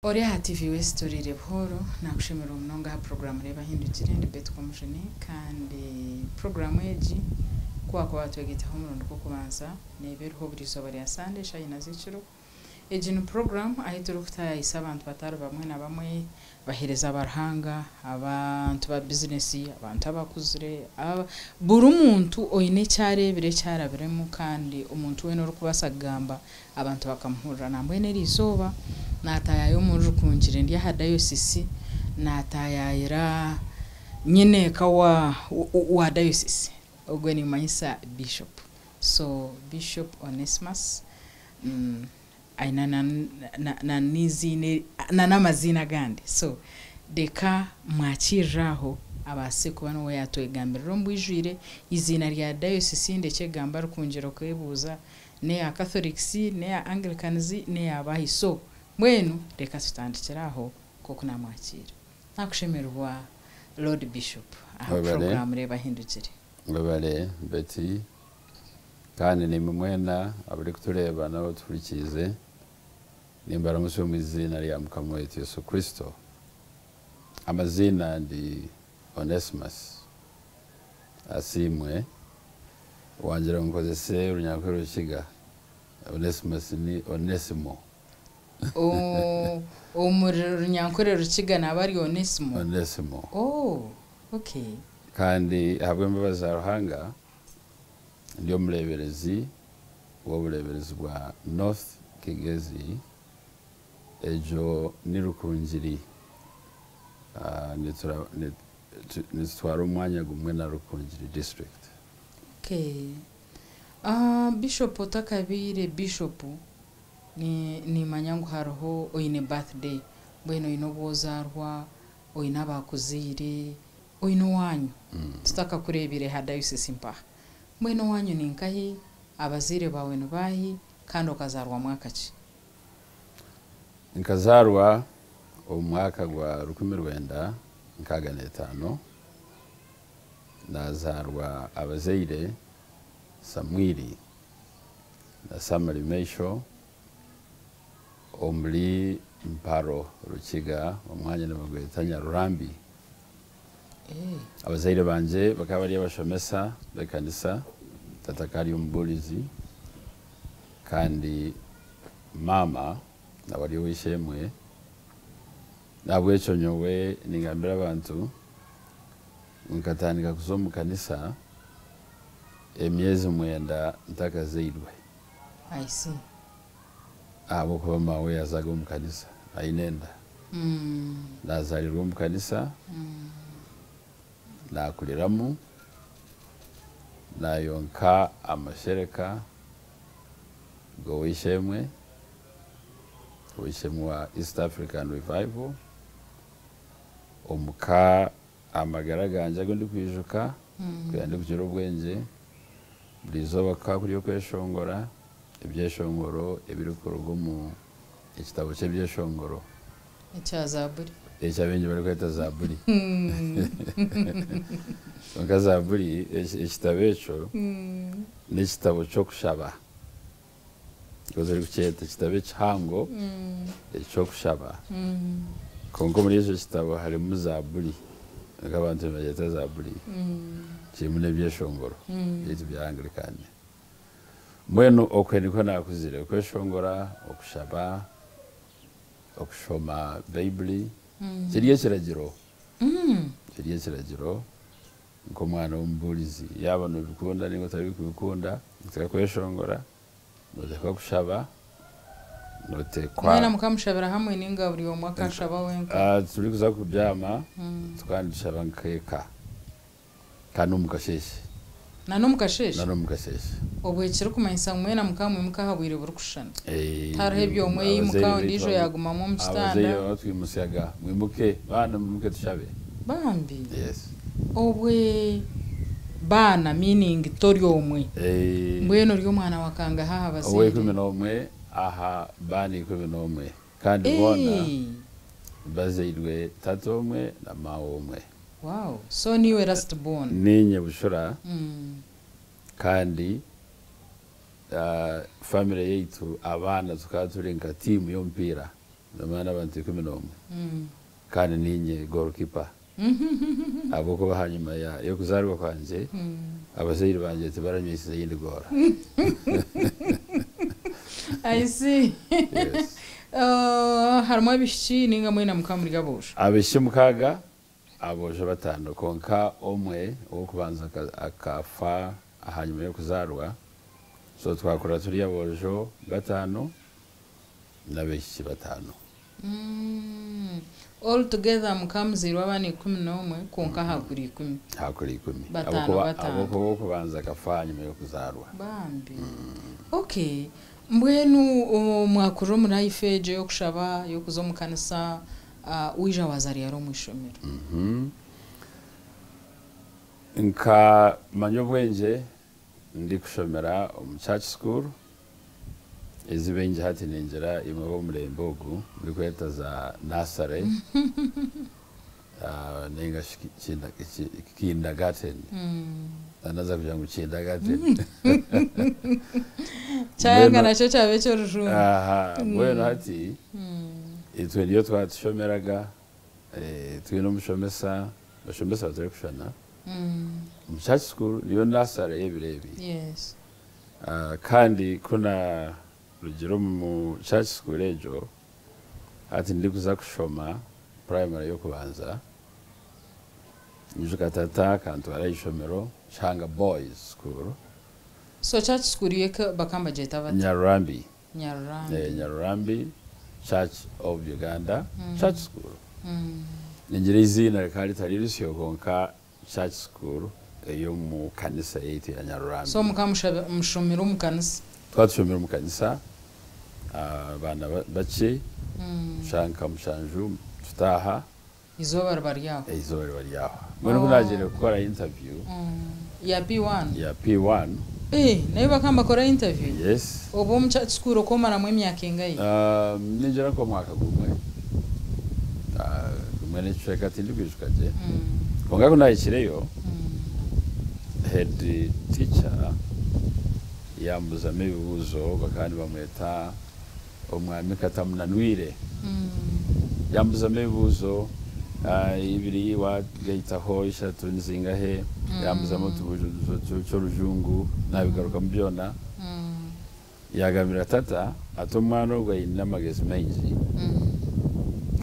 Ori aha TV West Oriire Buhooro, nakushemererwa munonga aha puroguraamu Reeba Ahindukire, ndi Betty Komujuni kandi puroguraamu egi ku wakuba watwegaitaho omurundi gw'okubanza neeba eriho buri izooba rya Sande eshaaha ina z'ekiro. Egi ni puroguraamu ahu turikutaayayisa abantu batari bamwe na bamwe, abaheereza ba Ruhanga, abantu ba bizinesi, abantu abakuzire, buri muntu oine eki areebire eki arabiremu kandi omuntu weena orikubaasa kugamba abantu bakamuhurira. Nambwenu eriizooba naataayaaya omuri Rukungiri ndi aha dayosisi, naataayaayira nyineeka wa wa dayosisi, ogwo nimmanyisa Bishop. So Bishop Onesmus aine na n'eiziina na n'amaziina agandi. So reka mwakiirire aho abaase kuba niwe yaatwegambirira omu bwijwire. Eiziina rya dayosisi ndekye kugamba Rukungiri okeebuuza n'eya Catholics, n'eya Anglicans, n'eya baahi. So mbwenu reka tutandikire aho nk'oku naamwakiira. Naakushemererwa Lord Bishop aha Webale. puroguraamu Reeba Ahindukire. Webale Betty, kandi naimwe mwena abarikutureeba n'abatuhurikiize, nimbaramutsya omu iziina rya Mukama waitu Yesu Kristo. Amaziina ndi Onesmus Asiimwe, wangira ngu nkozese Orunyankore Orukiga, Onesmus ni Onesimo. Oh, omuri Runyankore Rukiga naaba ari Onesimo? Onesimo. Oh, okay. Kandi ahabw'embabazi za Ruhanga, ndi omureeberezi w'obureeberezi bwa North Kigezi, egyo ni Rukungiri, nitutwara omwanya gumwe na Rukungiri District. Okay. Bishop otakabaire Bishop, nimanya ngu hariho oine birthday, mbwenu oine obu ozaarwa, oine abakuzaire, oine owaanyu, tutakakureebire aha diocese mpaha. Mbwenu owaanyu ni nkahi, abazaire baawe ni baahi, kandi okazaarwa mwaka ki? Nkazaarwa omu mwaka gwa 1965, naazaarwa abazaire Samwiri na Samary Maisho omuri Mparo Rukiga, omwanya nibagweta Nyarurambi. Abazaire bangye bakaba bari abashomesa b'ekanisa, tata akaba ari omubuurizi kandi maama nawe ari ow'eishe-emwe. N'ahabw'ekyo nyowe ningambira abantu ngu nkatandika kuza omu kanisa emyezi mwenda ntakazairwe. I see. Ahabw'okuba maawe yazaga omu kanisa aine enda. Nazarirwa omu kanisa, nakuriramu, nayonka amashereka g'ow'eishe-emwe, ow'eishe-emwe wa East African Revival. Omu ka amagara gangye agu ndikwijuka kureeba ndikugira obwengye, buri izooba kukaba kuri okweshongora ebyeshongoro ebirikuruga omu ekitabo ky'ebyeshongoro. Ekya Zaaburi. Eki abaingi barikweta Zaaburi. Kwonka Zaaburi, ekitabo ekyo n'ekitabo ky'okushaba. Nikwo turikukyeta, ekitabo ekihango eky'okushaba. Kwonka omuri ekyo kitabo harimu Zaaburi, kwonka abantu nibagyeta Zaaburi, kirimu n'ebyeshongoro byaitu bya Anglikani. Mbwenu okwe nikwo naakuzire, okweshongora, okushaba, okushoma Baibuli, kiri ekiragiro, kiri ekiragiro nk'omwana w'omubuurizi, yaaba noobikunda nainga otarikubikunda, noteekwa kweshongora, noteekwa kushaba, noteekwa. Mwena mukamushabira hamwe nainga buri omwe akashaba wenka? Turikuza kubyama tukaba nitushaba nk'eka. Kandi n'omu kasheeshe. Na n'omu kasheeshe? Na n'omu kasheeshe. Obwo ekirikumanyisa ngu mwena mukaba mwimuka aha bwire burikushushana. Tihariho ebi omwe yaimuka ondiijo yaagumamu omu kitanda. Abazaire baba batwimutsyaga, mwimuke baana mwimuke tushabe. Bambi. Yes. Obwe baana meaning tori omwe. Mbwenu ori omwana wa kangahi aha bazaire? Ow'eikumi n'omwe aha baana 11. Kandi boona bazairwe tata omwe na maawe omwe. Wow! So niiwe last born? Niinye bushura kandi family yaitu abaana tukaba turi nka tiimu y'omupiira. Omwana abantu 11. Kandi ninye goalkeeper. Ahabw'okuba ahanyima y'okuzaarwa kwangye, abazaire bangye tibaranywisize eyindi goora. I see. Yes. Harimu abaishiki ninga mwena mukaba muri aboojo? Abaishiki 6, aboojo 5. Kwonka omwe ow'okubanza akafa ahanyima y'okuzaarwa. So twakura turi aboojo 5 n'abaishiki 5. All together mukaba muzairwe abaana 11 kwonka hakura 10. Hakura 10. 5 5. Ahabw'okuba ow'okubanza akafa ahanyima y'okuzaarwa. Bambi. Okay. Mbwenu mwakurira omu life egyo y'okushaba, y'okuza omu kanisa, waija waaza ryari omu ishomero? Nkamanya obwengye ndikushomera omu church school, ezi baingi hati ningira imwe ab'omurembe ogu murikweta za nursery ninga shi kindergarten. Naza kugira ngu kindergarten. Kyayanga nakyo kyaba eky'orujungu. Aha, mbwenu hati itwe niyo twatushomeraga, twine omushomesa, abashomesa batarikushushana. Omu church school niyo nursery y'ebiro ebi. Kandi ku narugire omu church school egyo, hati ndikuza kushoma primary y'okubanza, nyijuka tata akantwara ah'ishomero Kihanga Boys School. So church school yo bakaba nibagyeta bata? Nyarurambi. Nyarurambi. Nyarurambi Church of Uganda Church School. Ningira eiziina rikaba ritari risyo kwonka church school ey'omu kanisa yaitu ya Nyarurambi. So mukaba mushomera omu kanisa? Twaba tushomire omu kanisa, abaana bakye, shaaha nka 7 tutaaha. Eizooba riba ryahwa. Eizooba riba ryahwa. Mbwenu ku naagiire kukora interview. Ya P1? Ya P1. Nayo bakaba nibakora interview? Yes. Obwo omu church school okomaramu emyaka engahi? Ningira nk'omwaka gumwe. Gumwe n'ekicweka tindikwijuka gye. Kwonka ku naahikireyo, head teacher yambuzamu ebibuuzo, bakaba nibamweta Omwami Katamunanwire. Yambuzamu ebibuuzo, 2 wagaitaho 3 ni zingahe, yambuzamu otubuuzo tw'orujungu, nabigarukamu byona. Yagambira tata ati omwana ogu aine amagezi maingi,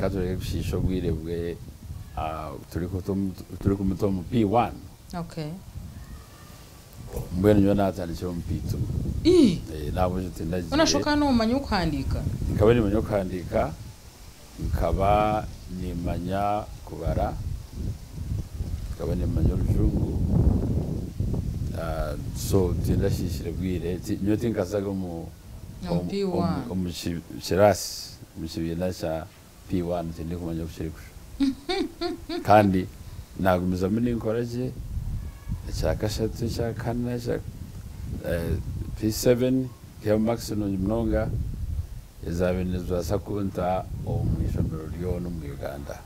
ka tureke kushiisha obwire bwe turikumuta omu P1. Mbwenu nyowe natandikira omu P2. Nahabwekyo tindagiire. Onashoka nomanya okuhandiika? Nkaba nimanya okuhandiika, nkaba nimanya kubara, nkaba nimanya orujungu, so tindashiishire bwire, nyowe tinkazaga Omu P1. omu kiraasi, omu kibiina kya P1 tindikumanya oku kirikushusha. Kandi nagumizamu ninkora gye, ekya kashatu, ekya kana, ekya P7, nkihamu marks nungi munonga, ezaabaire nizibaasa kunta omu ishomero ryona omu Uganda.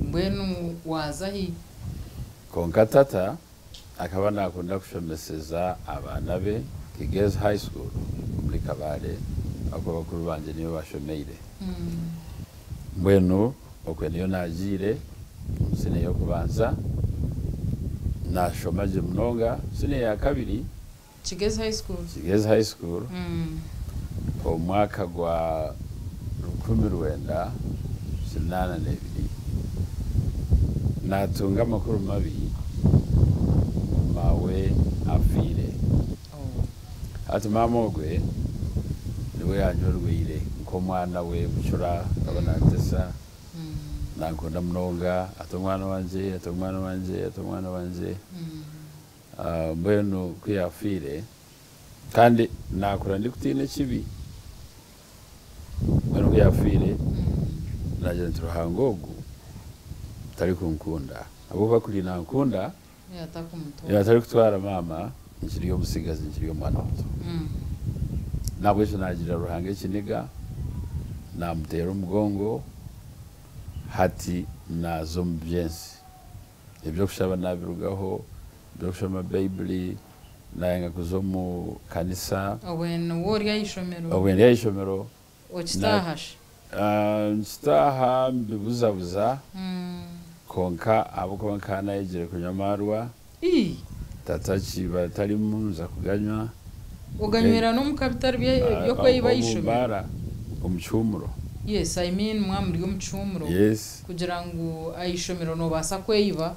Mbwenu waaza hi? Kwonka tata akaba nakunda kushomeseza abaana be Kigezi High School omuri Kabale, ahakuba bakuru bangye niyo bashomeire. Mbwenu okwe niyo nagiire omu siniya y'okubanza, nashoma gye munonga. Siniya ya kabiri, Kigezi High School. Kigezi High School, omu mwaka gwa 1982, natunga amakuru mabi, maawe afiire. Hati maama ogwe niwe yanyorweire nk'omwana we bucura, akaba nantesa, nankunda munonga, ati omwana wangye, ati omwana wangye, ati omwana wangye. Mbwenu ku yafiire, kandi nakura ndikutiina ekibi. Mbwenu ku yafiire, nagira nti Ruhanga ogu tarikunkunda. Ahabw'okuba kuri nankunda, atarikutwara maama nkiri omutsigazi, nkiri omwana muto. Nahabwekyo nagira Ruhanga ekiniga, namuteera omugongo, hati naaza omu by'ensi. Eby'okushaba nabirugaho, eby'okushoma Baibuli, nayanga kuza omu kanisa. Obwe niwe ori ah'ishomero? Obwe ndi ah'ishomero. Okitaaha shi? Nkitaaha mbibuzabuza kwonka ahabw'okuba nkaba naayegire kunywa amaarwa, tata akiba atarimu nza kuganywa. Oganywera n'omuka bitari by'okweyiba aha Omu ishomero? baara omu kihuumuro. Yes, I mean mwaba muri omu kihuumuro. Yes. Kugira ngu aha ishomero noobaasa kweyiba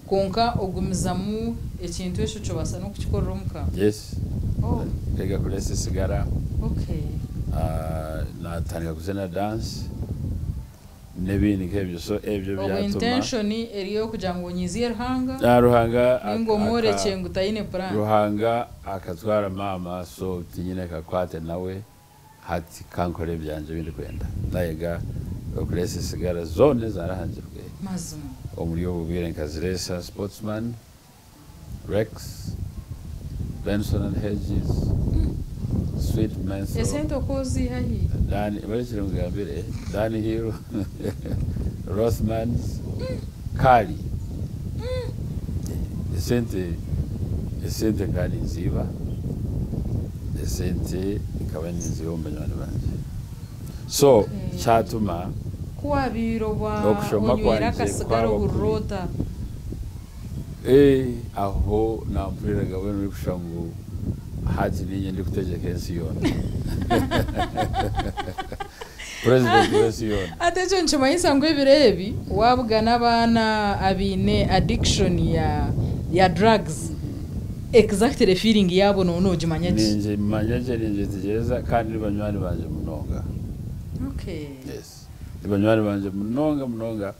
kwonka ogumizamu ekintu ekyo kyobaasa n'okukikorera omuka? Yes. Oh. Nkeega kureesa esigara. Okay. Naatandika kuzina dance n'ebindi nk'ebyo so ebyo Obwo byatuma intention eri ey'okugira ngu onyiize Ruhanga Ah, Ruhanga ninga omworekye ngu taine plan? Ruhanga akatwara maama so tinyine kakwate nawe hati kankore ebyangye ebi ndikwenda. Nayega okureesa esigara zoona ezarahangirwe Mazima. omuri obu bwire nkazireesa Sportsman, Rex, Benson and Hedges, Sweet Menthol. Esente oku oziiha hi? Dan, barekire nkugambire, Dunhill, Rothmans, Kali. Esente, esente nkaba ninziiba, esente nkaba ninziiba omu banywani bangye. So, kyatuma Ku waabaire oba okushoma onywire kwangye akasigara kwaba ohurira kubi. ota? Ee, aho nampuriraga mbwenu orikushusha ngu hati niinye ndikutegyeka ensi yoona. President w'ensi yoona. Hati ekyo nikimanyisa ngu ebiro ebi waabugana abaana abaine addiction ya ya drugs, exactly feeling yaabo nooba noogimanya gye? Ningimanya gye, ningyetegyereza kandi ni banywani bangye munonga. Okay. Yes. Ni banywani bangye munonga munonga.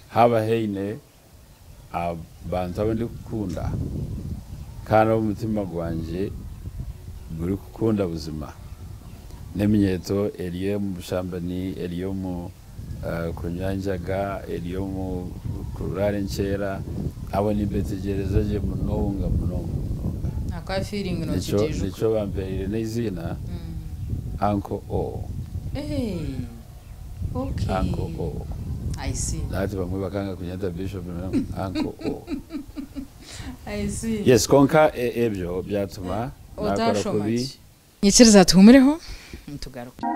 Haaba haine abantu abu ndikukunda kandi abu omutima gwangye gurikukunda buzima, n'eminyeeto eri omu bushambani, eri omu kunywa enjaga, eri omu kuraara enkyera, abo nimbetegyereza gye munonga munonga munonga. Aka feeling Nikyo nokigiijuka. nikyo bampereire n'eiziina Uncle O. Hey, okay. Uncle O. I see. Hati bamwe bakanga kunyeta Bishop, Uncle O. I see. Yes, kwonka ebyo byatuma nakora Otashoma kubi. ki? Nyikiriza tuhumireho nitugaruka.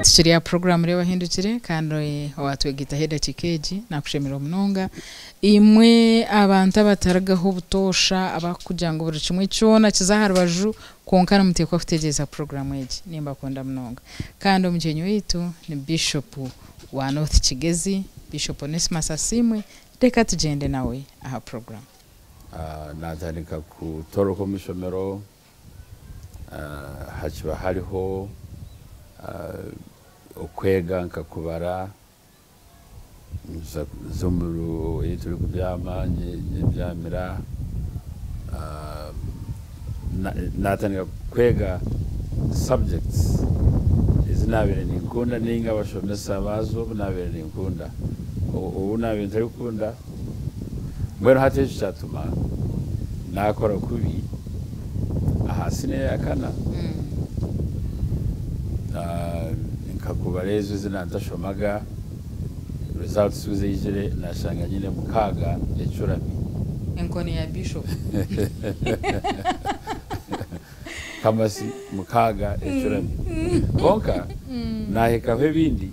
Tukiri aha puroguraamu Reeba Ohindukire kandi owaatwegyeitaho edakiika egi naakushemererwa munonga. Imwe abantu abatarigaho obutoosha abarikugira ngu buri kimwe kyona kize aha rubaju kwonka nimuteekwa kutegyereza puroguraamu egi. Nimbakunda munonga. Kandi omugyenyi waitu ni Bishop wa North Kigezi, Bishop Onesmus Asiimwe. Reka tugyende nawe aha puroguraamu. Naatandika kutoroka omu ishomero, hakiba hariho okwega nka kubara, nza omu ei turikubyama nyebyamira, naatandika kwega subjects ezi naabaire ninkunda ninga abashomesa baazo obu naabaire ninkunda, obu naabaire ntarikukunda. Mbwenu hati ekyo kyatuma naakora kubi aha siniya ya kana, nkakubara ezo ezi naatashomaga, results ku zaizire naashanga nyine 6 ecurami. Enkoni ya Bishop. Kamasi 6 ecurami. Kwonka naahikaho ebindi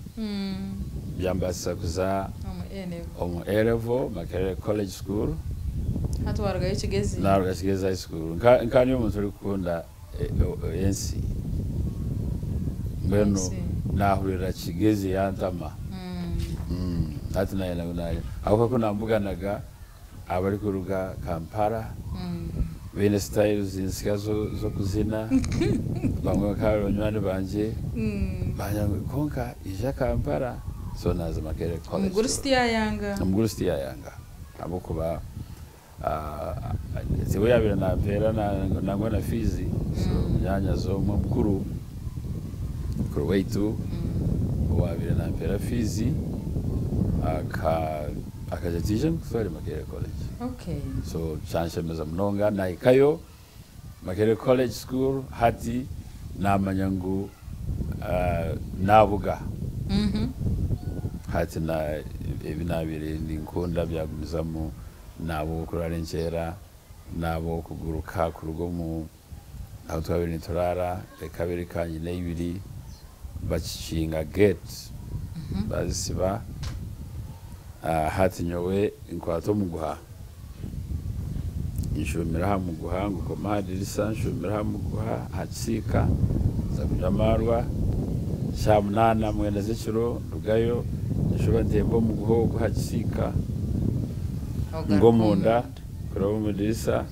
byambaasisa kuza Omu A-level. omu A-level Makerere College School. Hati warugayo Kigezi? Naaruga Kigezi High School. Nka ndi omuntu orikukunda ensi. Mbwenu I see. naahurira Kigezi yantama. Hati naayenda ngu naaye. Ahabw'okuba ku naambuganaga abarikuruga Kampala, baine styles nsya z'okuzina, bamwe bakaba bari banywani bangye, bangira ngu kwonka ija Kampala. So naaza Makerere College Omugurusi School. tiyayanga? Omugurusi tiyayanga ahabw'okuba tiwe yaabaire nampeera nangwa na fees. So munyaanyazi omwe mukuru, mukuru waitu owaabaire nampeera fees akagira ati ija nkutware Makerere College. So kyanshemeza munonga nahikayo Makerere College School hati namanya ngu nabuga. Hati na ebi naabaire ninkunda byagumizamu, naaba ow'okuraara enkyera, naaba ow'okuguruka kuruga omu Ahu twabaire nituraara ekaba eri kanyina ibiri bakikinga gate bazisiba. Hati nyowe nkwata omuguha nshuumira aha muguha ngukoma aha dirisa nshuumira aha muguha aha kisiika nza kunywa amaarwa shaaha munaana mwenda z'ekiro ndugayo nshuba ntemba omuguha ogu aha kisiika ngwa omunda kuraba omu dirisa.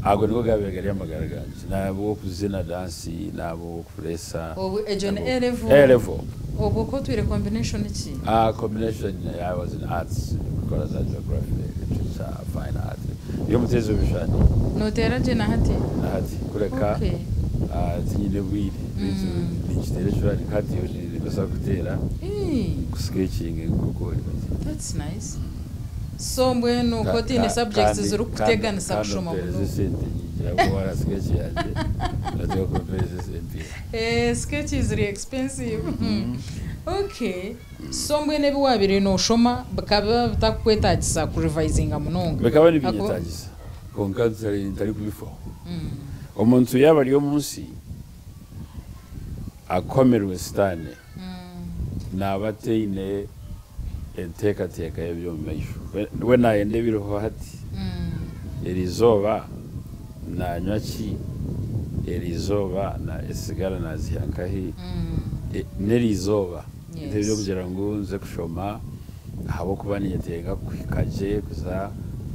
Ago nigo gaabaire gari amagara gangye. Naaba ow'okuzina dansi, naaba ow'okureesa. Obwo egyo ni naaba A level? A level. Obwo ku otwire combination ki? Ah, combination I was in arts, ndikukora za geography, literature, fine art. Ndi omuteezi w'ebishushani. Nooteera gye na hati? Na hati. Kureka Okay. tinyine bwire. Beitu ninkiteera ekishushani nka hati nimbaasa kuteera, Ii. nkusketchinge nk'oku ori bati. That's nice. So mbwenu ku otaine subjects zirikukuteganisa kushoma Kandi munonga. ompereze esente nyingi ahabw'okuba wara sketch yangye noteekwa kumpereza esente. Eh, sketch ziri expensive. Okay. So mbwenu ebi waabaire nooshoma bikaba bitakukwetaagisa kurivayizinga munonga? Bikaba Ahakuba nibinyetaagisa kwonka ntarikubifaho. Omuntu yaaba ari omu nsi akomirwe sitaane, naaba ataine enteekateeka y'eby'omu maisho. We naayenda ebiriho hati. Eri izooba naanywa ki? Eri izooba esigara naaziiha nkahi? N'eri izooba. Beitu eby'okugira ngu nze kushoma ahabw'okuba ninyetenga kuhika gye kuza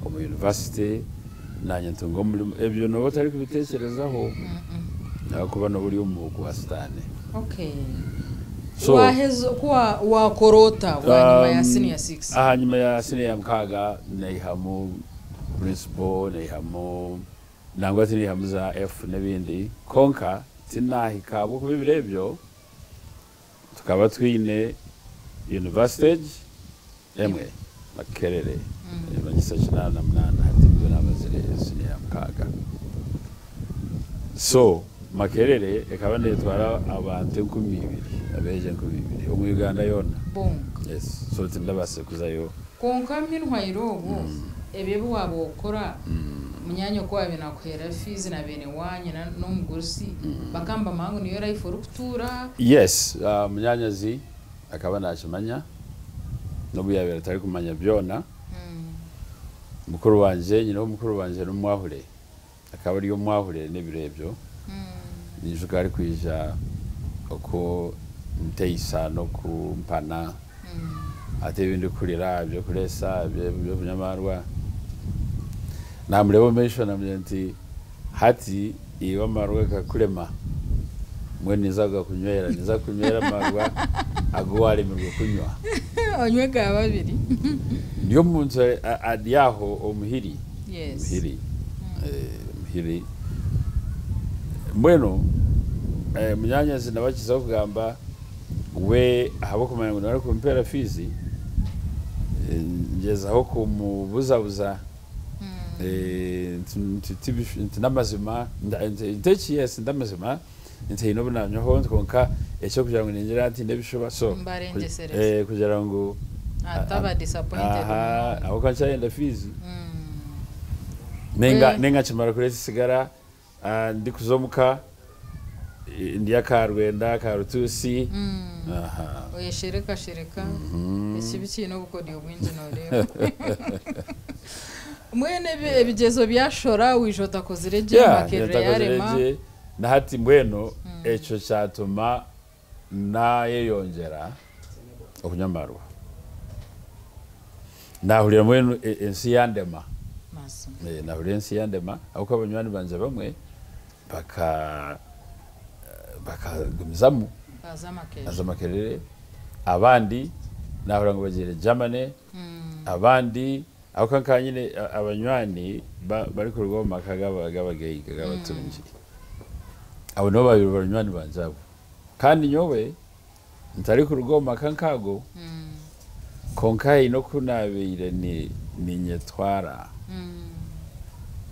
omu yunivasite naanye ntunge omurimo, ebyo nooba otarikubiteekyerezaho ahabw'okuba nooba ori omu muhuuku wa Sitaane. Okay. So, Waaheza ku wa- waakora ota bwanyima ya senior six? Ahanyima ya senior ya mukaaga naihamu principal, naihamu nangwa tinaihamu za F n'ebindi kwonka tinahika ahabw'okuba ebiro ebyo tukaba twine university egi emwe Makerere emanyisa 88 hati nibwo namazire senior ya mukaaga so Makerere ekaba netwara abantu 2000 abeegi 2000 omu Uganda yoona. Bonka. Yes so tindabaasize kuzayo. Kwonka minhwaire obwo ebyo ebi waaba okora munyaanyoko waabaire naakuheera fiizi na beene waanyu na n'omugurusi bakaba nibamanya ngu niyo life orikutuura? Yes, munyaanyazi akaba naakimanya n'obu yaabaire atarikumanya byona. Mukuru wangye, nyine w'omukuru wangye n'omwahure, akaba ari omwahure n'ebiro ebyo. Ninyijuka arikwija oku nteisa n'okumpana ati ebi ndikuhurira eby'okureesa, eby'okunywa amaarwa. Naamureeba omu maisho naamugira nti, Hati iwe amaarwa gakakurema, mbwenu ninza kugakunywera, ninza kukunywera amaarwa agu waaremirwe kunywa. Onywe ga babiri. Ndi omuntu ari aho omuhiri, Yes. omuhiri, omuhiri. Mbwenu munyaanyazi nawe akizaho kugamba we ahabw'okumanya ngu niwe arikumpeera fiizi, ngyezaho kumubuzabuza nti nti n'amazima nti eki yes n'amazima nti haine obu naanywaho kwonka eky'okugira ngu ningira nti n'ebishuba so Mbarengyesereza. kugira ngu Ataba disappointed aha munonga. ahabw'okuba nkyayenda fiizi Ninga ninga nkimara kureeta esigara ndikuza omuka ndya aka rwenda aka rutuusi aha. Oyeshereka shereka ekibi kiine obukodyo bwingi noreeba. Mbwenu ebigyezo byashora waija otakozire gye Yeah, Makerere ntakozire yarema. gye na hati mbwenu ekyo kyatuma nayeyongyera okunywa amarwa. Nahurira mbwenu ensi yandema. Mazima. Nahurira ensi yandema ahabw'okuba banywani bangye bamwe baka bakagumizamu Baza Makerere. baza Makerere, abandi nahurira ngu bagiire Germany, abandi ahabw'okuba nkaba nyine abanywani barikuruga omu maka g'abagaiga g'abatungi. Abo nibo baabaire banywani bangye abo. Kandi nyowe ntarikuruga omu maka nk'ago, kwonka haine oku naabaire niinyetwara.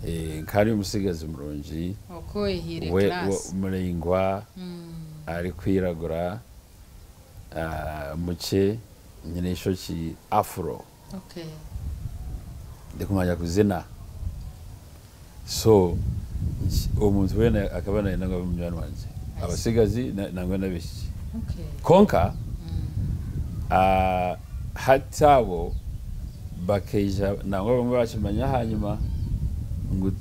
Nkaba ndi omutsigazi murungi, Oku oyehaire we class. muraingwa, arikwiragura, mukye, nyine eishokye afro. Okay. Ndikumanya kuzina. So Omuntu weena akaba nayenda ngu abe munywani wangye, abatsigazi nangwa n'abaishiki. Kwonka hati abo bakaija nangwa abamwe baakimanya ahanyima ngu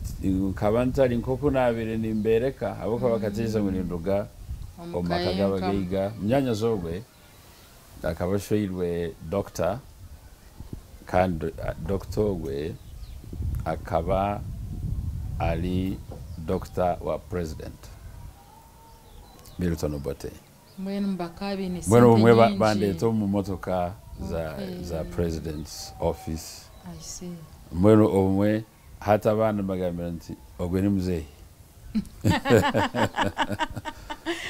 nkaba ntari nk'oku naabaire nimbeereka ahabw'okuba bakatekyereza ngu ninduga omu maka g'abagaiga. Munyaanyazi ogwe akaba ashweirwe dokita kandi dokita ogwe akaba ari dokita wa purezidenti Milton Obote. Mbwenu bakaba baine Mbwenu sente obumwe nyingi. bandeeta omu motoka za za president's office. I see. Mbwenu obumwe hati abaana mbagambira nti ogwe ni muzeeyi.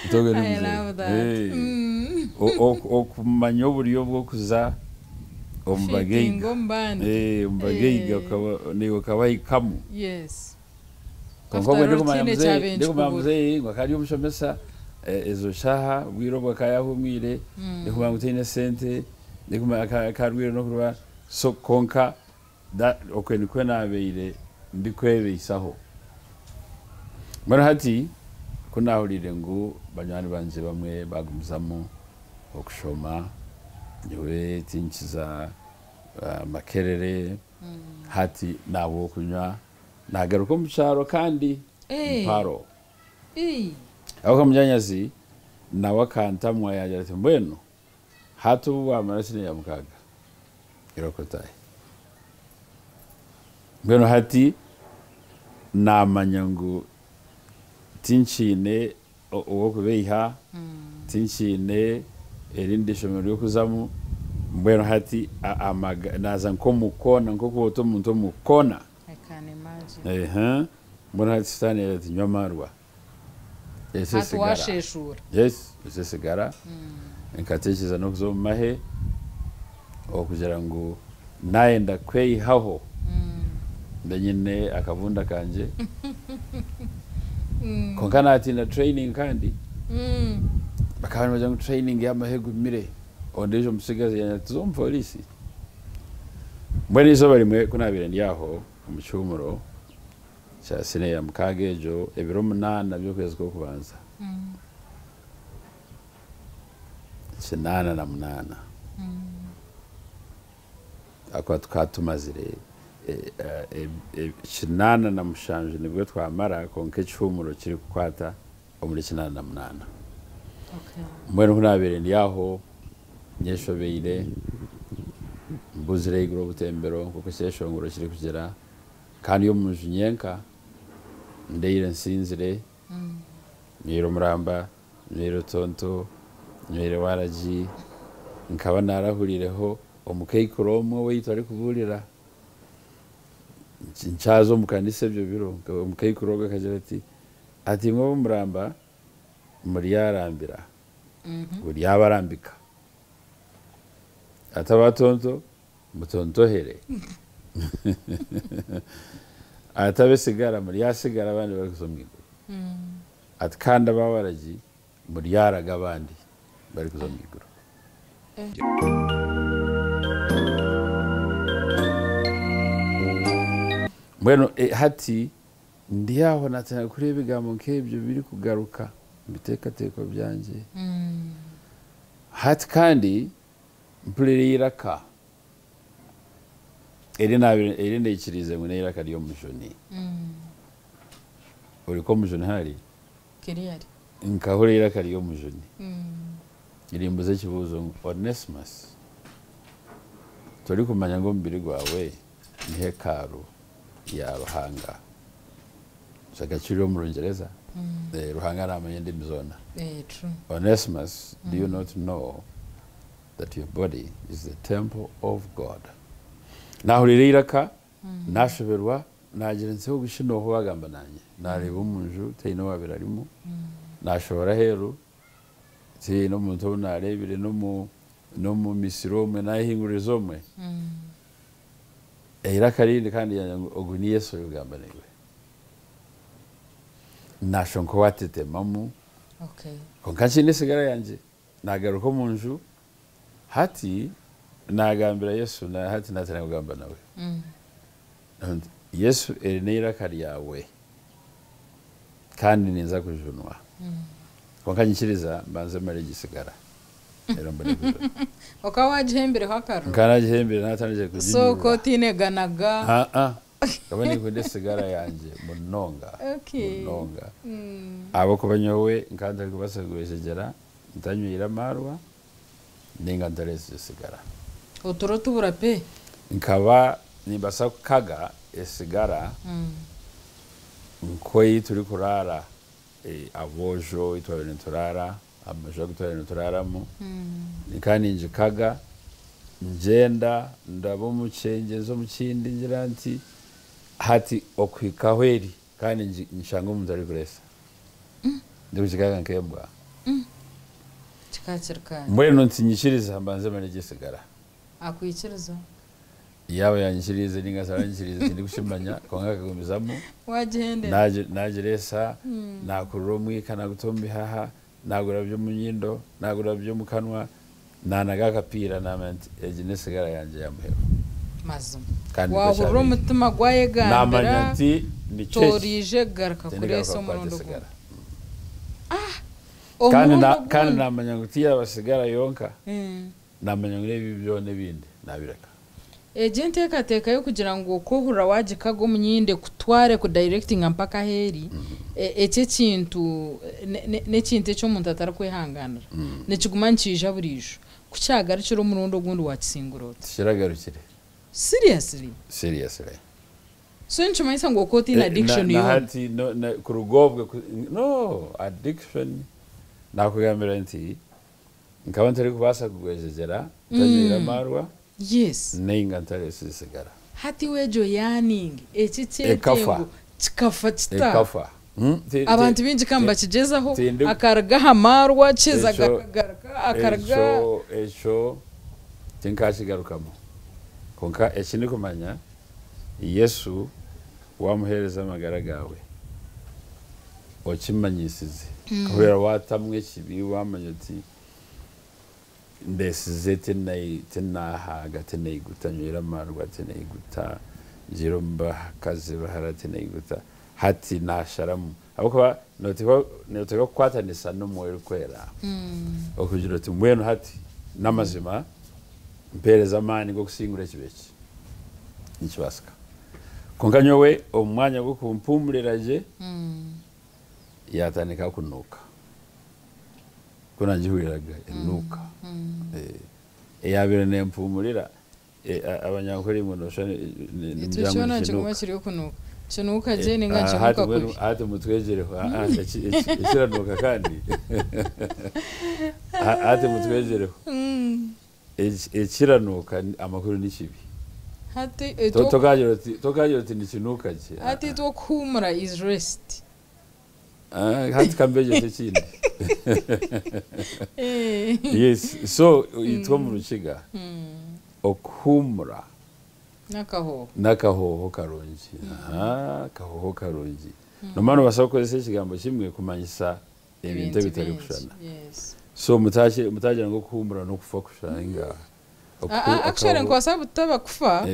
Nti ogwe ni I muzeeyi. love that. Eh. Okumanya oburyo bw'okuza omu Fitting bagaiga. omu bandi. Eh, omu bagaiga naiwe okabahikamu. Yes. Kwonka obwe After all, ndikumanya tihaine muzeeyi, ekyabaire ndikumanya nikikubura. muzeeyi ngu akaba ari omushomesa, ezo shaaha obwire obwo akaba yaahumwire, ndikumanya ngu taine sente, ndikumanya akaba arwaire n'okurwara, so kwonka okwe nikwo naabaire ndikwebeisaho. Mbwenu hati ku naahuriire ngu banywani bangye bamwe baagumizamu okushoma, nyowe tinkiza Makerere, hati naaba ow'okunywa Naagaruka omu kyaro kandi mparo. Ahabw'okuba munyaanyazi nawe akantamwa yaagira ati, Mbwenu hati obu waamara siniya ya mukaaga, irooko otaahe. Mbwenu hati naamanya ngu tinkiine ow'okubeiha, tinkiine erindi ishomero ry'okuzamu, mbwenu hati naaza nk'omu koona nk'oku ota omuntu omu koona. I can imagine. Ehe, mbwenu hati sitaane yaagira ati nywa amaarwa, ese Hati esigara. waasheeshuura. Yes, ese esigara. Nkateekyereza n'okuza omu mahe okugira ngu naayenda kweyihaho mbe nyine akabunda kangye. Kwonka naatiina training kandi. Bakaba nibagira ngu training y'amahe egumire. Ondiijo omutsigazi yaagira ati tuze omu pooriisi. Mbwenu eizooba rimwe ku naabaire ndi aho omu kihuumuro kya siniya ya mukaaga egyo, ebiro munaana by'okwezi kw'okubanza, 88, ahakuba tukaba tumazire 87 nibwo twamara kwonka ekihuumuro kirikukwata omuri 88. Mbwenu ku naabaire ndi aho nyeshobeire, mbuzire ahaiguru obutembero nk'oku ekyeshongoro kirikugira, nkaba ndi omu nju nyenka, ndaire nsinzire, nywire omuramba, nywire otonto, nywire waragi, nkaba naarahuriireho omukaikuru omwe owaitu arikubuurira. Nkyaza omu kanisa ebyo biro, omukaikuru ogwo akagira ati, Ati imwe ab'omuramba muryarambira, guryabarambika. Ati abatonto mutontohere. Ati ab'esigara muryasigara abandi barikuza omu iguru. Ati kandi ab'abaragi muryaraga abandi barikuza omu iguru. Mbwenu hati Ndi aho naatandika kureeba ebigambo nk'ebyo birikugaruka omu biteekateeko byangye. Hati kandi mpurira eiraka eri naabaire eri naikiriize ngu n'eiraka ry'Omujuni. Ori nk'Omujuni hari? Clearly. Nkahurira eiraka ry'Omujuni nirimbuza ekibuuzo ngu, Onesmus, torikumanya ngu omubiri gwawe ni hekalu ya Ruhanga. Nshaka kiri omu Rungyereza. Ruhanga naamanya endimi zoona. Onesmus, do you not know that your body is the temple of God? Naahurira eiraka, naashoberwa, naagira nti ogu shi n'oha owaagamba naanye? Naareeba omu nju tihaine owaabaire arimu, naashohora aheeru tihaine omuntu ou naareebire n'omu misiri omwe naayehinguririza omwe. Eiraka rindi kandi ryagira ngu, Ogu ni Yesu orikugamba naiwe. Naashusha nk'owaatetemamu, kwonka nkiine esigara yangye. Naagaruka omu nju, hati naagambira Yesu, hati naatandika kugamba nawe. Nti, Yesu, eri n'eiraka ryawe. Kandi ninza kujunwa. Kwonka nyikiriza mbanze mare egi sigara reero mbone kujunwa. Okaba waagihembireho akaruru? Nkaba naagihembire naatandikire So okaba kuginyurura. otiineganaga? Ha-a. Nkaba ninkunda esigara yangye munonga, munonga. Ahabw'okuba nyowe nkaba ntarikubaasa kugwejegyera ntanywire amaarwa nainga ntareetsire sigara. Oturo tubura pe. Nkaba nimbaasa kukaga esigara nk'ei turikuraara aboojo ei twabaire nituraara, amaju agu twabaire nituraaramu, nkaba ningikaga ngyenda ndaba omu kishengye nza omu kindi ngira nti hati okuhika ahu eri kandi nshanga omuntu arikureesa ndikugikaga nk'embwa. Kikaba kiri kaari. Mbwenu nti nyikiriza mbanze mare gye esigara. Akwikiriza? Yaaba yanyikiriize ninga ataranyikiriize tindikukimanya kwonka akagumizamu Wagihendera? Nagireesa, nakurura omwika naguta omu bihaha, nagurabya omu nyindo, nagurabya omu kanwa, nanaga akapiira namanya nti egi n'esigara yangye ya muheru. Mazima. Kandi nikwo Wahurira kyabaire. omutima gwayegambira Namanya nti nikyo eki, toriije kugaruka tindigaruka kureesa kukwata omurundi esigara. ogundi. Kandi Omurundi kandi ogundi. namanya ngu tiyaba sigara yonka. Naamanya ngu n'ebibi byona ebindi naabireka. Egi enteekateeka y'okugira ngu oku ohurira waagikaga omu nyindo ekutware ekudayirekitinga mpaka ahu eri, eki ekintu n'ekintu eki omuntu atarikwehanganira. Nikiguma nikiija buriijo. Ku kyagarukire omurundi ogundi waakisingura ota? Tikiragarukire. Seriously? Seriously. So nikimanyisa ngu okaba otaine addiction Na yoona? hati kuruga obwe, no, addiction, naakugambira nti Nkaba ntarikubaasa kugwejegyera ntanywire amaarwa nainga ntareetsire sigara. Hati iwe egyo yearning, eki Ekafa. ekyetengo kikafa kita? Ekafa. Abantu baingi ka nibakigyezaho, akaruga aha maarwa akiheza akagaruka, akaruga. Ekyo, ekyo tinkakigarukamu. Kwonka eki ndikumanya, Yesu waamuheereza amagara gaawe, Okimanyisize. Kuhurira waatamwa ekibi, waamanya oti ndeesize tinahaaga, tinaiguta, nywire amaarwa tinaiguta, ngiire omu bakazi bahara tinaiguta, hati naasharamu. Ahabw'okuba nooteekwa kukwatanisa n'Omwoyo Orikwera okugira oti mbwenu hati n'amazima mpeereza amaani g'okusingura ekibi eki. Nikibaasika. Kwonka nyowe omu mwanya gw'okumpumurira gye, yaatandika kunuuka. Ku naagihuriraga enuuka, eyaabaire neempuumurira, Abanyankore imwe nooshusha Itwe nimugira ngu kyona nikiguma nikinuuka. kiri okunuuka. Kinuuka gye ninga nikinuuka kubi. Hati mutwegyereho, ekiranuuka kandi hati mutwegyereho. Ekiranuuka amakuru ni kibi. Hati Tokaagira oti nikinuuka gye. Hati itwe okuhuumura is rest. Hati ka mbegyese ekindi. Yes, so itwe omu Rukiga okuhuumura N'akahooho. N'akahooho karungi. Akahooho karungi. Noomanya noobaasa kukozesa ekigambo kimwe kumanyisa ebintu Ebintu bingi. ebitarikushushana. So mutagira ngu okuhuumura n'okufa kusha ninga Actually nikubaasa butaba kufa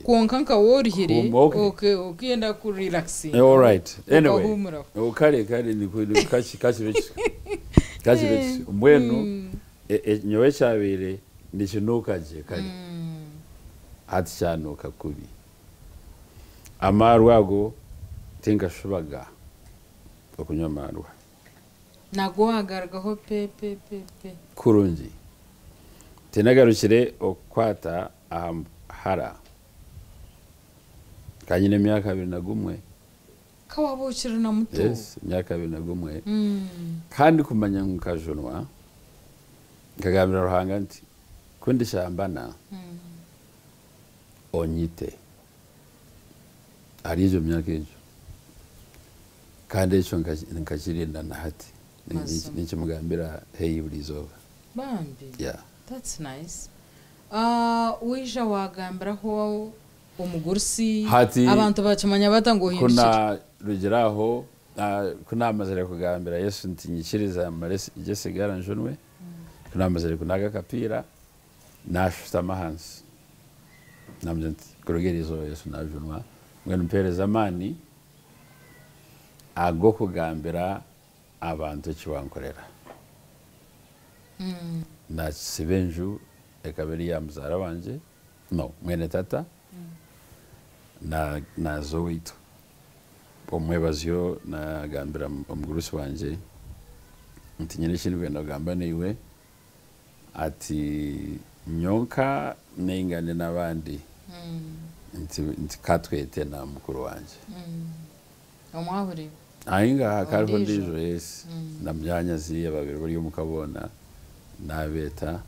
kwonka nka waaba oruhire okenda ku relaxinga Alright anyway okahuumuraho. Kare kare kakibe kisyo kakibe kisyo mbwenu nyowe ekyabaire nikinuuka gye kare hati kyanuuka kubi. Amaarwa ago tinkashubaga okunywa amaarwa. Nago wagarugaho pe pe pe pe. Kurungi. Tinagarukire okukwata aha muhara. Nkaba nyine emyaka 21. Ka waaba okiri na muto. Yes, emyaka 21. Kandi kumanya ngu nkajunwa, nkagambira Ruhanga nti, Ku ndishambana, onyite. Ahari egyo myaka egyo. Kandi ekyo nkakirinda na hati. Mazima. Ninkimugambira haihi buri izooba. Bambi. Yeah. That's nice. Waija waagambiraho omugurusi, Hati abantu baakimanya bata ngu ku ohindukire? naarugire aho, ku naamazire kugambira Yesu nti nyikiriza mmare gye esigara njunwe, ku naamazire kunaga akapiira, Naashutama ahansi, naamugira nti, Kuruga eri izooba Yesu naajunwa, mbwenu mpeereza amaani Ag'okugambira abantu eki wankorera. Naakisiba enju ekaba eri eya muzaara wangye, no, mwene tata, naaza owaitu. Omwebazyo naagambira omugurusi wangye nti nyine eki ndikwenda kugamba naiwe, ati nyonka nainga ndi n'abandi, nti ka twete na mukuru wangye. Omwahuriwe? Ainga hariho ondiijo, yes, na munyaanyazi abaabaire bari omuka boona naabeeta.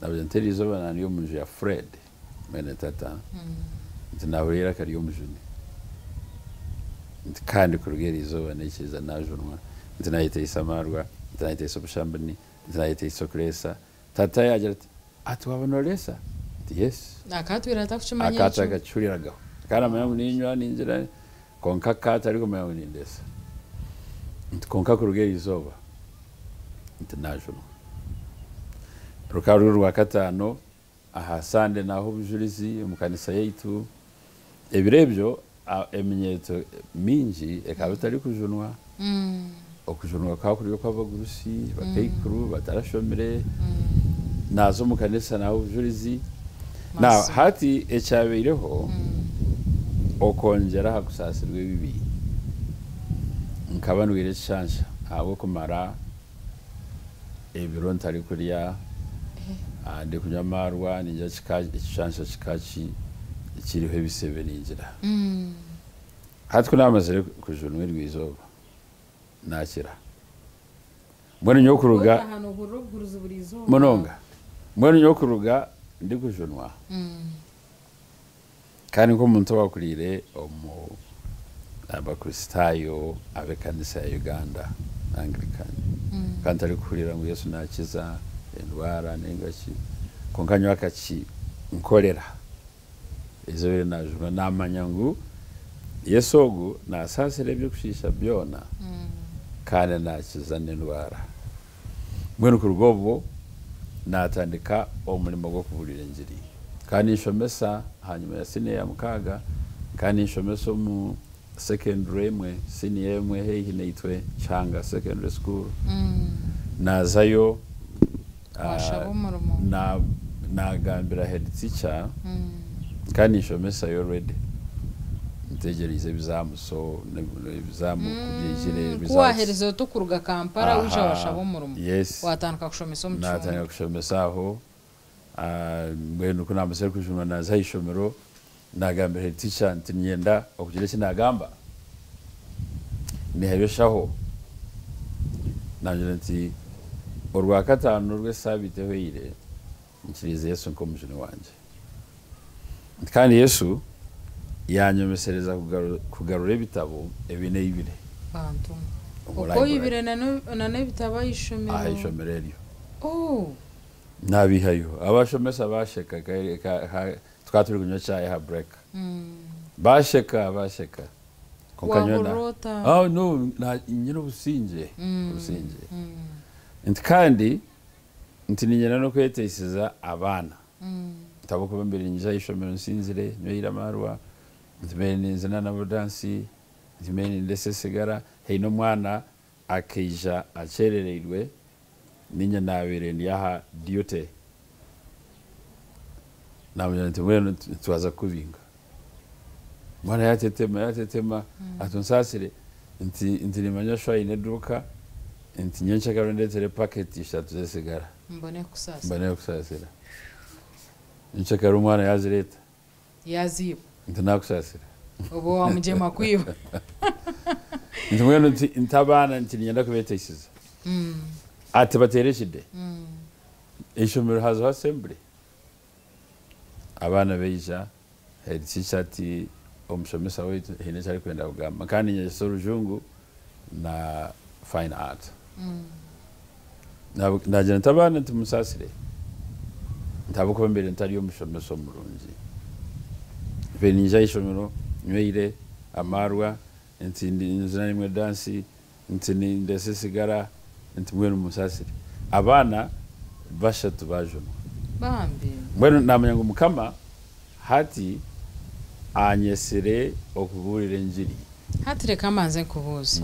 Naabagira nti eriizooba naaba ndi omu nju ya Fred mwene tata, nti naahurira eiraka ry'omujuni, nti kandi kuruga eriizooba naikiriza naajunwa, nti naayeteisa amaarwa, nti naayeteisa obushambani, nti naayeteisa okureesa. Tata yaagira ati, Ati waaba nooreesa? Nti yes. Akatwire atakukimanya ekyo. Akaba atakakihuriraga. Akaba naamanya ngu niinywa, ningira, kwonka akaba atarikumanya ngu nindeesa. Nti kwonka kuruga eryo izooba, nti naajunwa. Rukaba ruri Orwakataano, aha Sande naaha obujurizi omu kanisa yaitu. Ebiro ebyo eminyeeto mingi ekaba etarikujunwa. Okujunwa kukaba kuri okw'abagurusi, abakaikuru, batarashomire. Naaza omu kanisa naaha obujurizi. Now hati ekyabaireho okwongyera aha kusaasirwa ebibi, nkaba ndwaire ekishansha ahabw'okumara ebiro ntarikurya, ndikunywa amaarwa, ningira ekishansha kikaba kiriho ebisebe ningira. Hati ku naamazire kujunwa eryo izooba, naakira. Mbwenu nyowe kuruga munonga, mbwenu nyowe kuruga ndikujunwa kandi nk'omuntu owakuriire omu Abakristaayo ab'ekanisa ya Uganda Anglican, nkaba ntarikuhurira ngu Yesu naakiza endwara nainga ki, kwonka nyowe akakinkorera. Eizooba eri naajunwa naamanya ngu Yesu ogu naasaasira eby'okushiisha byona kandi naakiza n'endwara. Mbwenu kuruga obwo naatandika omurimo gw'okubuurira engiri. Nkaba ninshomesa ahanyima ya siniya ya mukaaga, nkaba ninshomesa omu secondary emwe, siniya emwe haihi naitwe, Kihanga Secondary School. Naazayo Waashaba omurimo. Naagambira head teacher, nkaba ninshomesayo already, ntegyereize ebizaamu so ebizaamu ku byaizire, Ku results. waaherize oti okuruga Kampala waija waashaba omurimo, Yes. waatandika kushomesa omu Naatandika kihumbi. kushomesa aho, mbwenu ku naamazire kujunwa naaza aha ishomero, naagambira head teacher nti niinyenda okugira eki naagamba, niihayo eshaho. Naagira nti Orwakataano rw'esaabiiti ehweire, nkiriize Yesu nk'Omujuni wangye. Nti kandi Yesu yaanyomesereza kugarura ebitabo ebi naibire Bantu. omu Oku library. oibire na n'ebitabo aha ishomero? Aha ishomero eryo. Oh! Naabihayo. Abashomesa baasheka, tukaba turi kunywa chai aha break. Baasheka, baasheka. Kwonka nyowe Waahurira na- ota? Ah, no, na- nyine obusingye, obusingye. Nti kandi nti niinyenda n'okweteisiza abaana. Nti ahabw'okuba mbaire niinyija aha ishomero nsinzire, nywaire amaarwa, nti mbaire ninzina nabo dansi, nti mbaire nindesa esigara. Haine omwana akaija akyerereirwe, niinye naabaire ndi aha duty. Naamugira nti mbwenu nitwaza kukubinga. Omwana yaatetema yaatetema ati onsaasire nti nti niimanya sho aine eduuka nti nyencakare ondeetere paketi ishatu z'esigara Mbone kukusaasira. mbone kukusaasira. Nyencakare omwana yaazireeta Yaaziiba. nti naakusaasira. Obwo waamugyema kwiba. Nti mbwenu nti nti abaana nti niinyenda kubeeteisiza. Ati bateere ekide. Eishomero haazaho assembly. Abaana baija, head teacher ati omushomesa waitu haine eki arikwenda kugamba. Nkaba ninyegyesa orujungu na fine art. Naagira nti abaana nti munsaasire nti ahabw'okuba mbaire ntari omushomesa omurungi. Mbaire niinyija aha ishomero nywaire amaarwa, nti ninzina naimwe dansi, nti nindeesa esigara, nti mbwenu munsaasire. Abaana bashatu baajunwa. Bambi. Mbwenu naamanya ngu Mukama hati anyetsire okubuurira engiri. Hati reka mbanze nkubuuze.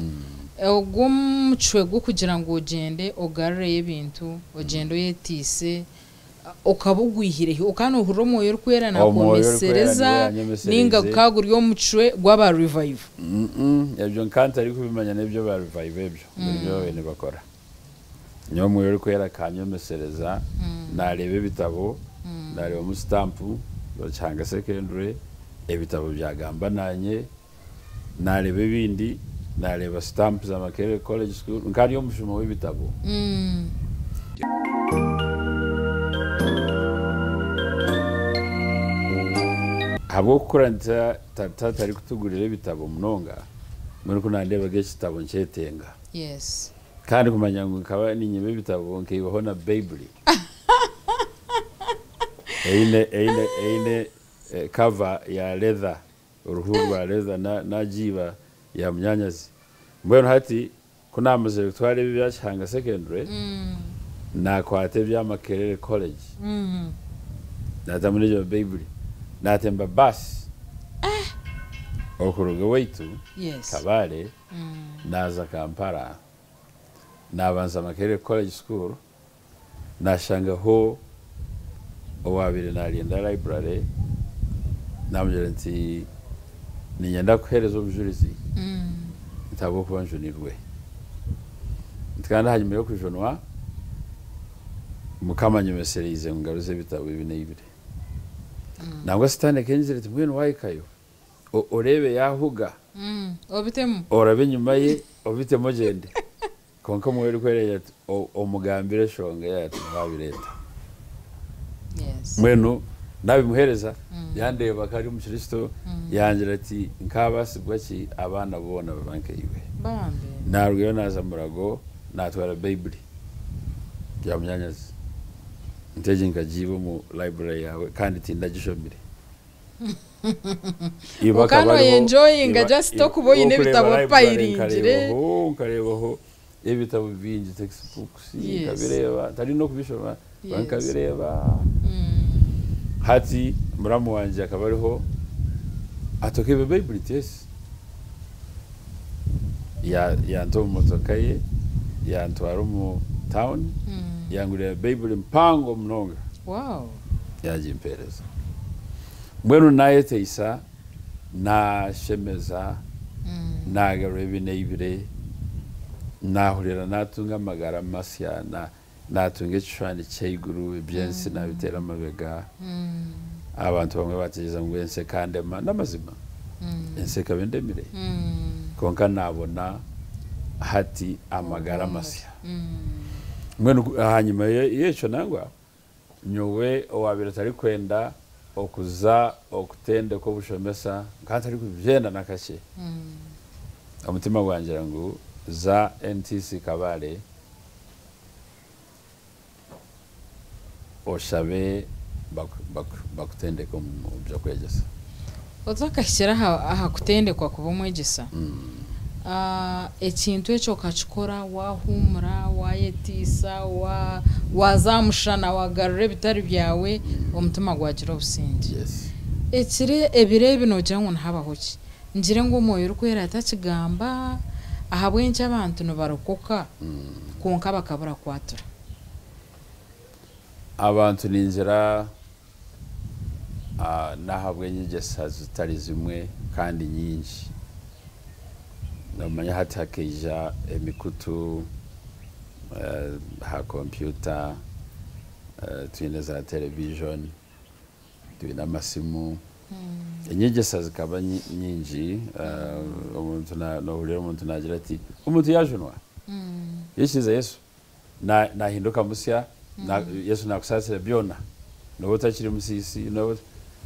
Ogwo omucwe gw'okugira ngu ogyende ogarureyo ebintu, ogyende oyetiise, okaba ogwihire hi? Okaba noohurira Omwoyo Orikwera Omwoyo Orikwera niwe naakwomesereza yanyomesereize. nainga gukaba guri omucwe gw'aba Revive? Mm-mm, ebyo nka ntarikubimanya n'ebyo ba Revive ebyo ngu nibyo babaire nibakora. Nyowe Omwoyo Orikwera akanyomesereza, naareeba ebitabo, naareebamu sitampu za Kihanga Secondary, ebitabo byagamba naanye, naareeba ebindi, naareeba sitampu za Makerere College School, nka ndi omushuma w'ebitabo. Ahabw'okukura tata atarikutugurira ebitabo munonga, mbwenu ku naandeebaga ekitabo nkyetenga. Yes. Kandi kumanya ngu nkaba niinyeba ebitabo nkaibaho na Baibuli eine eine eine cover ya leather, oruhu rwa leather naagiiba ya munyaanyazi. Mbwenu hati ku naamazire kutwara ebi ebya Kihanga Secondary, naakwata ebya Makerere College, naatamu n'egyo Baibuli, naatemba baasi okuruga owaitu Kabale naaza Kampala, naabanza Makerere College School, naashangaho owaabaire naarinda library, naamugira nti, Niinyenda kukuheereza obujurizi nti ahabw'okuba njunirwe. Nti kandi ahanyima y'okujunwa, Mukama anyomesereize ngu ngaruze ebitabo ebi naibire. Nangwa Sitaane ekengizire eti, Mbwenu waahikayo, oreebe yaahuga, orabe enyima ye obitemu ogyende. Kwonka Omwoyo Orikwera yagira ati, Omugambire enshonga eyaatuma waabireeta. Mbwenu naabimuheereza, yandeeba ko ari Omukristo, yangira ati, Nkaabaasibwa ki abaana boona baba nkaiwe. Naarugayo naaza Murago, naatwara Baibuli ya munyaanyazi. Nti egi nkagiiba omu library yaawe kandi tindagishomire. Iba Kwonka akaba ariho, noyenjoyinga iba, just iba, okuba oine okureeba ebitabo library opayiringire. nkareebaho, nkareebaho ebitabo bingi, textbooks, nkabireeba, ntari n'okubishoma, kwonka nkabireeba. Hati muramu wangye akaba ariho, ati okaiba Baibuli? Nti yes. Ya, yanta omu motoka ye, yantwara omu town, yangurira Baibuli mpango munonga. Wow. Yaagimpeereza. Mbwenu naayeteisa, naashemeza, naagarura ebi naibire, naahurira naatunga amagara masya, naatunga ekishushani ky'eiguru, eby'ensi naabiteera amabega. Abantu bamwe baategyereza ngu ensi ekandema, n'amazima ensi ekaba endemire, kwonka naabona hati amagara masya. Mbwenu ahanyima y'ekyo nangwa, Nyowe owaabaire atarikwenda okuza okutendekwa obushomesa, nkaba ntarikubyenda na kakye. Omutima gwangira ngu za NTC Kabale oshabe bakutendeke omu by'okwegyesa. Otakahikire aha kutendekwa kuba omwegyesa, Ekintu ekyo okakikora waahuumura, waayetiisa, waaza aha mushana waagarura ebitari byawe, omutima gwagira obusingye. Ekiro ebiro ebi noogira ngu nihabaho ki? Ngire ngu Omwoyo Orikwera atakigamba? Ahabw'enki abantu nibarokoka kwonka bakabura kwatura? Abantu ningira N'ahabw'enyegyesa zitari zimwe kandi nyingi. Noomanya hati hakaija emikutu aha kompyuta, twine za tereviijoni, twine amasimu, enyegyesa zikaba nyingi. Omuntu noohurira omuntu naagira ati, omuntu yaajunwa, yaikiriza Yesu, Nahinduka musya, Yesu nakusaasira byona, nooba otakiri musiisi, nooba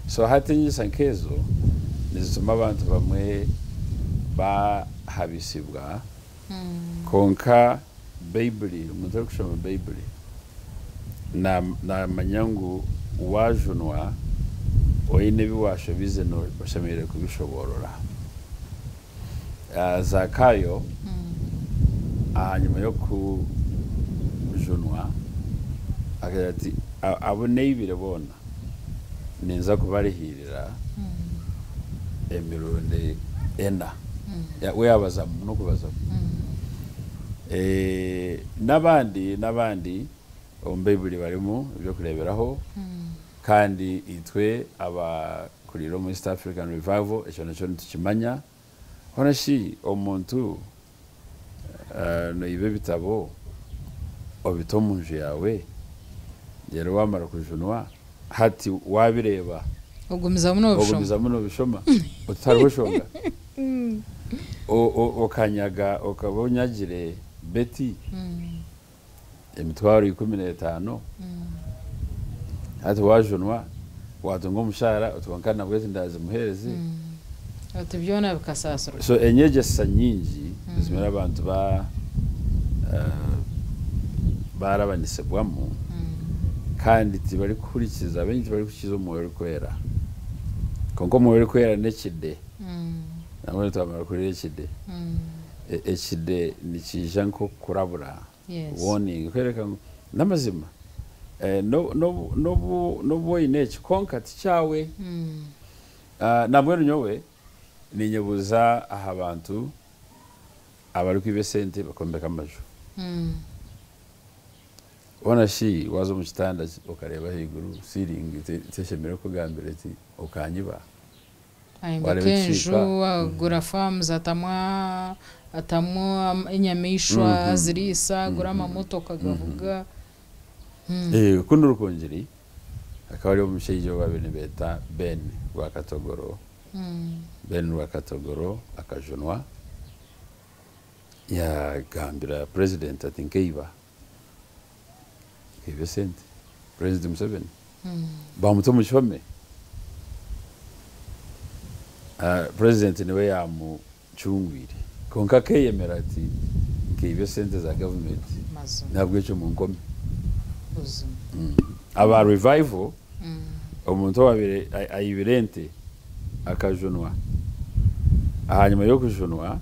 so hati enyegyesa nk'ezo nizituma abantu bamwe bahabisibwa, kwonka Baibuli, omuntu orikushoma Baibuli namanya ngu waajunwa oine ebi waashobize oshemereire kubishoboorora. Zakaayo ahanyima y'okujunwa akagira ati, Abu naibire boona ninza kubarihiirira emirundi ena. We yaabazamu n'okubazamu. N'abandi n'abandi omu Baiburi barimu eby'okureeberaho kandi itwe abakuriire omu East African Revival ekyo nakyo nitukimanya. Hoona shi omuntu noiba ebitabo obita omu nju yaawe reero waamara kujunwa hati waabireeba Ogumizamu noobishoma. Ogumizamu noobishoma oti hariho shonga? Okanyaga okaba onyagire Betty emitwaro 15 hati waajunwa waatunga omushaara oti kwonka nabwo ezi ndaazimuheereze. Oti byona bikasaasirwa. So enyegyesa nyingi zimwe abantu ba baarabanisibwamu kandi tibarikuhurikiza, abaingi tibarikuhurikiza Omwoyo Orikwera. Kwonka Omwoyo Orikwera n'ekide. Nambwenu twamara kuhurira ekide. Ekide nikiija nk'okukurabura, warning, kworeka ngu n'amazima n'obu oine eki kwonka tikyawe. Nambwenu nyowe ninyebuuza aha bantu abarikwiba esente bakombeka amaju. Hoona shi waaza omu kitanda okareeba ahaiguru ceiling teshemereire kukugambira eti okanyiba? Ayombeka Wareeba enju, ekisiika? agura farms atamu atamu enyamaishwa aziriisa, agura amamotoka agavuga. Kunu Rukungiri hakaba hariyo omushaija ou baabaire nibeeta Ben Rwakatogoro. Ben Rwakatogoro akajunwa yaagambira president ati nkeiba, nkeiba esente, President Museveni. Baamuta omu kihome. President niwe yaamucungwire. Kwonka akeeyemera ati nkeiba esente za gavumenti n'ahabw'ekyo munkome. Aba Revival, omuntu owaabaire aibire ente akajunwa, ahanyima y'okujunwa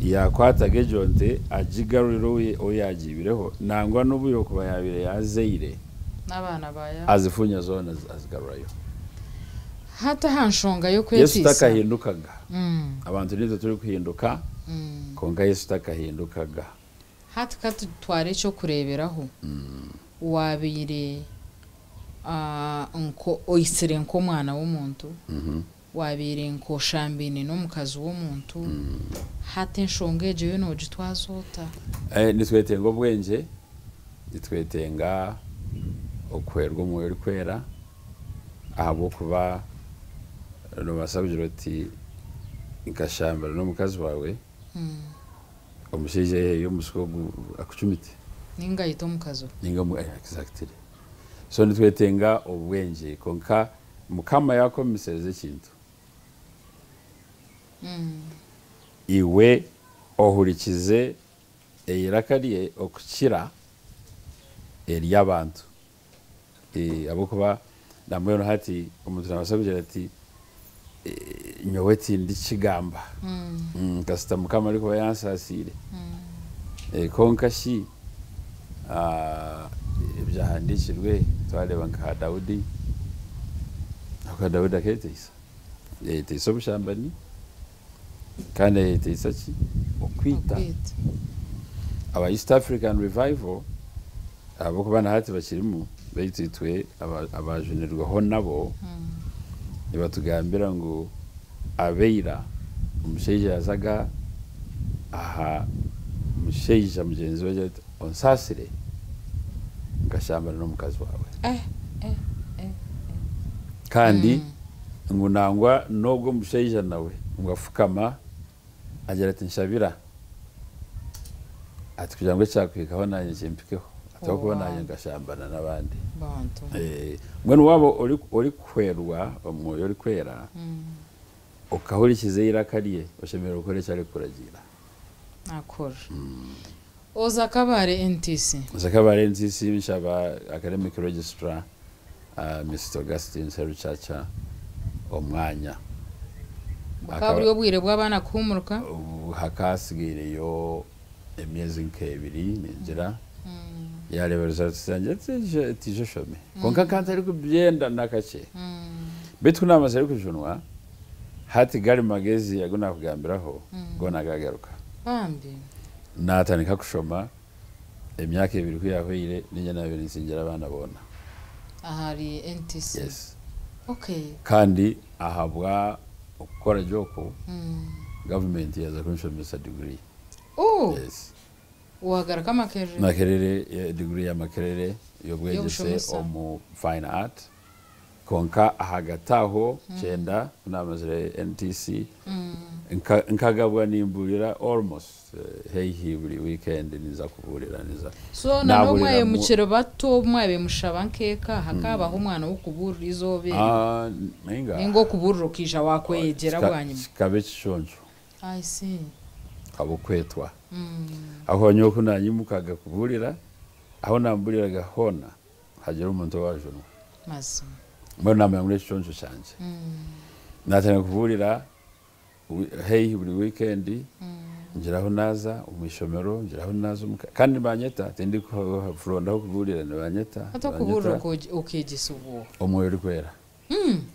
yaakwataga egyo nte agigarurira ou yaagiibireho nangwa n'obu yookuba yaabaire yaazaire azifunya zoona azigarurayo. Hati aha nshonga Yesu y'okwetiisa. takahindukaga. Abantu niitwe turikuhinduka kwonka Yesu takahindukaga. Hati ka tutware eky'okureeberaho, waabaire nko oitsire nk'omwana w'omuntu, waabaire nk'oshambaine n'omukazi w'omuntu, hati enshonga egyo yo noogitwaza ota? Nitwetenga obwengye, nitwetenga okuhwerwa Omwoyo Orikwera ahabw'okuba noobaasa kugira oti nkashambana n'omukazi waawe, omushaija ayiheyo omusika ogu akucumite. Ninga ayite omukazi we. Ninga exactly. So nitwetenga obwengye kwonka Mukama yakukomesereza ekintu, iwe ohurikize eiraka rye okukira ery'abantu. Ahabw'okuba nambwenu hati omuntu nabaasa kugira ati nyowe tindikigamba kasita Mukama arikuba yansaasiire. Kwonka shi ebyahandiikirwe twareeba nka Daudi, ahabw'okuba Daudi akeeteisa, yayeteisa obushambani kandi yayeteisa ki? Okwita. Aba East African Revival ahabw'okuba na hati bakirimu baitu itwe abaajunirweho nabo nibatugambira ngu abaira omushaija yazaga aha mushaija mugyenzi we agira ati onsaasire nkashambana n'omukazi waawe. Kandi ngu nangwa n'ogwo omushaija nawe ngu afukama agira ati nshabira ati kugira ngu ekyakuhikaho nanye kimpikeho ati ahabw'okuba nanye nkashambana n'abandi. Mbwenu waaba orikuhwerwa Omwoyo Orikwera okahurikiza eiraka rye oshemereire kukora eki arikukuragiira. Akora. Oza Kabale NTC. Oza Kabale NTC nshaba Academic Registrar Mister Augustine Serucaca omwanya. Bukaba buri obwire bw'abaana kuhuumuruka? Hakaba hatsigaireyo emyezi nk'ebiri ningira, yaareeba results zangye ati ija oshome. Kwonka nkaba ntarikubyenda n'akakye. Beitu ku naamazire kujunwa, Hati gari magezi agu naakugambiraho goona gaagaruka. Bambi. Naatandika kushoma, emyaka 2 ku yaahweire, niinye naabaire ninsingira abaana boona. Ahari NTC? Yes. Okay. Kandi ahabwa okukora gye okwo, gavumenti yaaza kunshomesa diguri. Ooh! Yes. Waagaruka Makerere? Makerere, diguri ya Makerere y'obwegyese Y'obushomesa. omu Fine Art. Kwonka ahagati aho kyenda ku naamazire NTC, nkagabwa nimbuurira almost haihi buri weekend ninza kubuurira ninza So na n'obu naabuurira mwabaire mu mukiri bato obu mwabaire mushaba nk'eka hakaabaho omwana w'okubuurira eizooba eryo? Ah, ninga. Ninga okubuurira okaija waakweyegyera bwanyima? Kikaba ekiconco. I see. Kukaba okwetwa. Aho nyowe ku naanyimukaga kubuurira, ahu naambuuriraga hoona hagira omuntu owaajunwa. Mazima. Mbwenu naamanya ngu n'ekiconco kyangye. Naatandika kubuurira haihi buri wiikendi, ngira ahu naaza omu ishomero, ngira ahu naaza omu ka, kandi nibanyeta, tindikuronda ah'okubuurira, nibanyeta, Hati okubuurira nibanyeta. okeegyesibwa oha? Omwoyo Orikwera.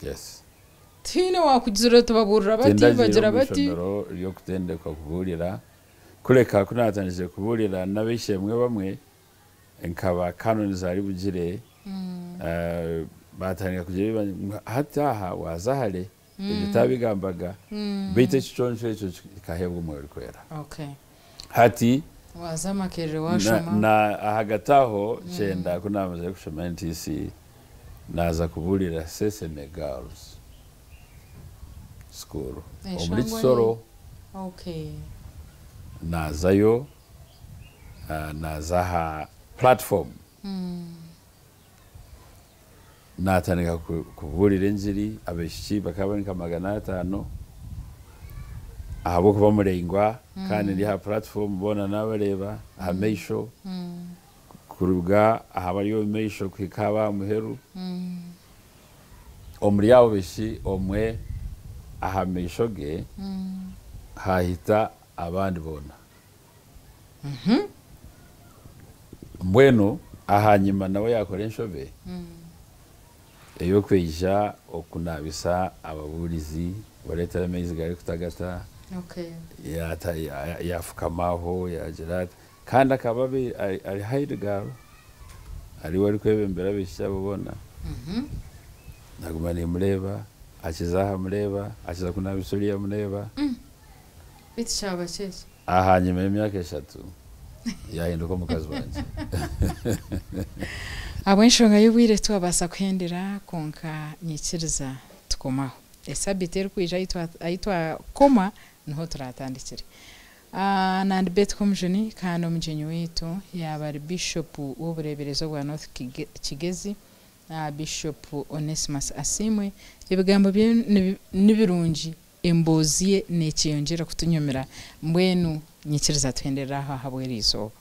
Yes. Tihaine owaakugizire oti babuurira bati, Tindagiire bagira omu bati. ishomero ry'okutendekwa kubuurira, kureka ku naatandikire kubuurira n'ab'eishe-emwe bamwe, nkaba Canon Zari Bugire, baatandika kugira ebi ngu hati aha waaza hare, ebyo taabigambaga, beitu ekiconco ekyo kikaheebwa Omwoyo Orikwera. Okay. Hati Waaza Makerere waashoma. Na ahagati aho kyenda ku naamazire kushoma NTC, naaza kubuurira Seseme Girls School omuri Eshangwa Kisoro. Okay. Naazayo, naaza aha platform naatandika kubuurira engiri, abaishiki bakaba bari nka 500 ahabw'okuba muraingwa kandi ndi aha platform boona naabareeba aha maisho, kuruga aha bari omu maisho kuhika aha b'aha muheru. Omuri abo baishiki omwe aha maisho ge haahita abandi boona. Mbwenu ahanyima nawe yaakora enshobe ey'okwija okunaabisa ababuurizi kubareetera amaizi garikutagata, yaafukama aho yaagira ati, kandi akaba ari head girl, ariwe arikwebembera abaishiki abo boona. Naguma nimureeba, akiza aha mureeba, akiza kunaabisa oriya mureeba. Beitu kyaba ki eki? Ahanyima y'emyaka 3 yaahinduka omukazi wangye. Ahabw'enshonga y'obwire twabaasa kuhendera kwonka nyikiriza tukomaho. Esabiiti erikwija ahi twakoma niho turatandikire. Na ndi Betty Komujuni kandi omugyenyi waitu yaaba ari Bishopu w'obureeberezi obwa North Kigezi, Bishop Onesmus Asiimwe. Ebigambo bye nibirungi, emboozi ye nekyeyongyera kutunyumira. Mbwenu nyikiriza tuhenderere aho ahabw'eriizooba.